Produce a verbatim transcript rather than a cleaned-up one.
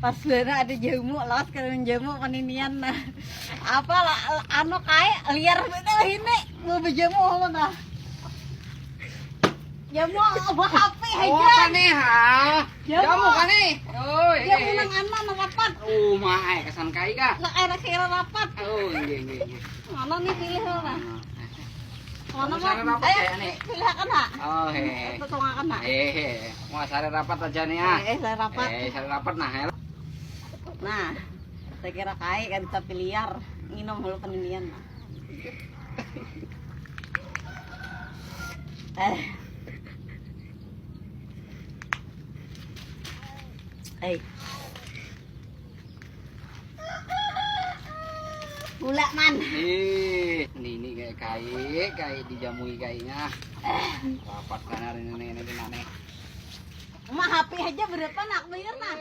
Pas banar ada jamu, lawas kalian jamu paninian nah. Apa lah, anu kai liar betul ini mau berjamu apa nah? Jamu apa hape Oh, aja. Kani ha. Jamu. Jamu, Kani. Oh, Jamu iya. nang anak nang rapat. Oh, mai kesan kai kah? Nak anak kira rapat. Oh, iya, iya, iya. Mana nih pilih lo nah? Mana Sana mah? rapat Eh, ya, nih. pilih akan nak? Oh, he. Atau tong akan nak? Eh, mau sare rapat aja nih ah. Eh, saya rapat. Eh, sare rapat nah, ya. Nah, saya kira kai kan tapi liar. Nginum dulu peninian nah. Eh. Eh. Gula man. Ih, ini, ini kayak kai, kai dijamui kayaknya. Rapat kan hari ini, ini, ini, ini. Mah hape aja berapa nak bayar nah?